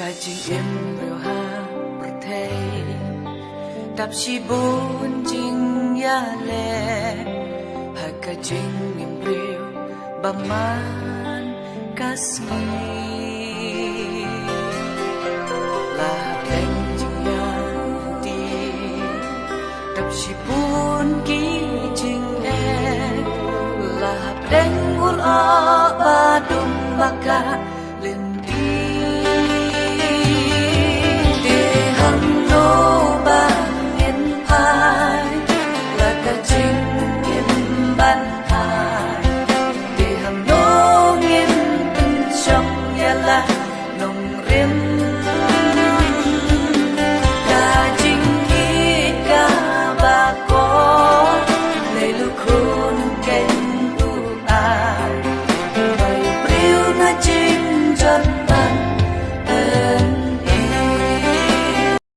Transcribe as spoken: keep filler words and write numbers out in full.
Ka jingim briew ha pyrthei dap shibun jingïaleh, ha ka jingim briew ba man ka sngi. La hapdeng jingïaid dap shibun ki jingeh, la hapdeng u lyoh ba dum ba kah,